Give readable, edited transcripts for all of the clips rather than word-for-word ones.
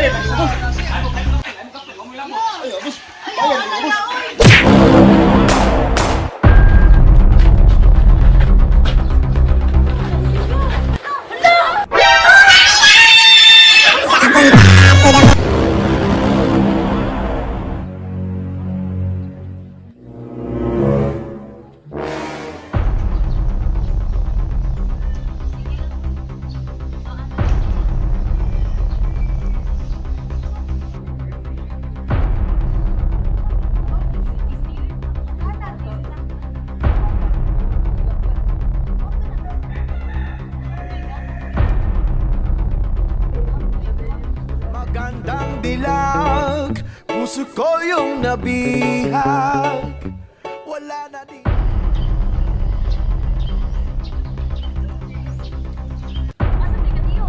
Ayaw, ana ya, oy. Magandang dilag, puso ko yung nabihag. Wala na din. Asa di ka tiyo?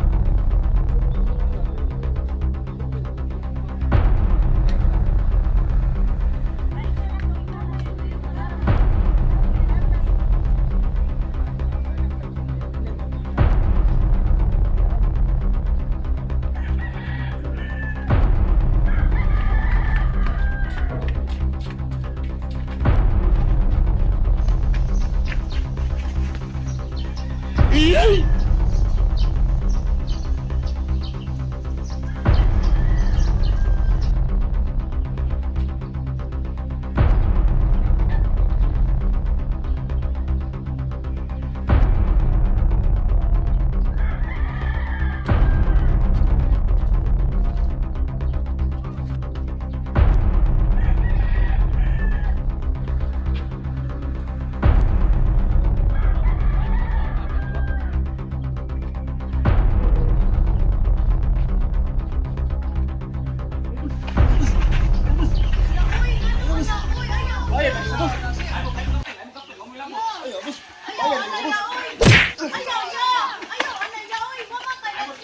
Ayaw, ana ya, oy. Ayaw, ya. Ayaw, ana ya, oy. Wala kay lagi.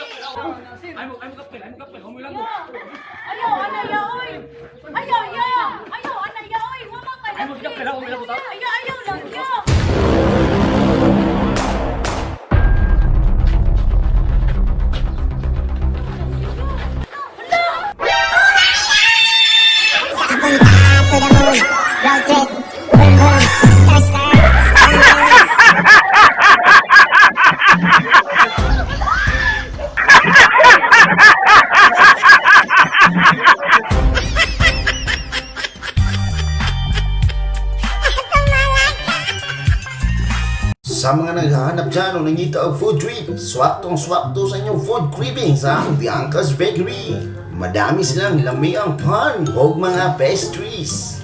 Ayaw, ana ya, oy. Ayaw, ya. Ayaw, ana ya, oy. Wala kay lagi. Ayaw, ayaw lang, ya. Sa mga naghahanap dyan o nangita og food trip, swaktong swakto sa inyong food cravings ang Bianca's Bakery. Madami silang lamiang pan o mga pastries.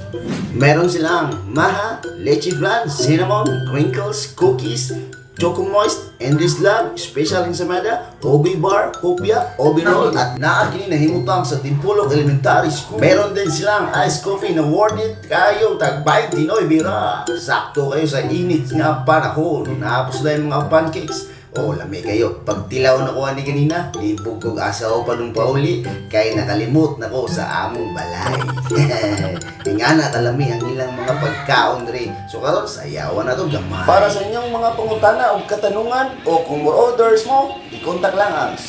Meron silang maha, leche flan, cinnamon, crinkles, cookies, Choco Moist, Endless Love, Special Ensamada, Obi Bar, Hopia, Obi Roll, at naakini na himutang sa Timpulok Elementary School. Meron din silang iced coffee na worth it kayo tag 29 bira. Sakto kayo sa init nga panahon. Napos na yung mga pancakes. Oh, lami kayo. Pag tilaw na ko ani kanina, libog kog asa ko pa nung pauli, kay nakalimot na ko sa among balay. Ingana kalami ang ilang mga pagkaon dre. So karon sayawan na to gamay. Para sa inyong mga pangutana o katanungan o kung more orders mo, i-contact lang ang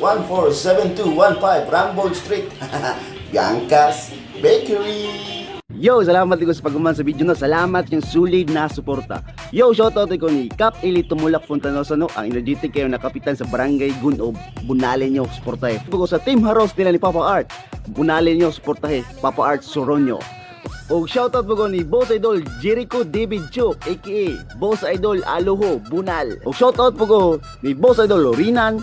0956-147215 Rambold Street, Bianca's Bakery. Yo, salamat ko sa pag-uman sa video no. Salamat yung sulit na suporta. Yo, shoutout ko ni Kap Eli Tumulak Fontanosa no, ang energetic kayo na kapitan sa Barangay Gunob. Bunalin nyo, suportahe. Ko sa Team Haros nila ni Papa Art. Bunalin nyo, suportahe. Papa Art Soronyo. O shoutout po ko ni Boss Idol Jericho David Cho aka Boss Idol Aloho Bunal. O shoutout po ko ni Boss Idol Rinan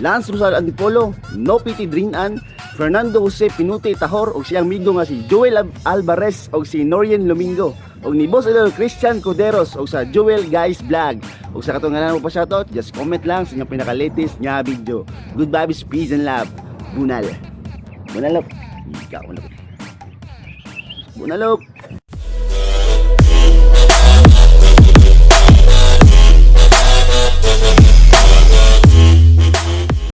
Lance Rosal Antipolo, No Pity Drinan, Fernando Jose Pinute Tahor ug siyang migo nga si Joel Alvarez ug si Norien Lomingo ug ni Boss Idol Christian Coderos ug sa Joel Guys Vlog. Ug sa katong nga mo pa shoutout, just comment lang sa inyong pinaka-latest nga video. Good vibes, peace and love. Bunal. Bunalok. Ikaw na. Bunalok.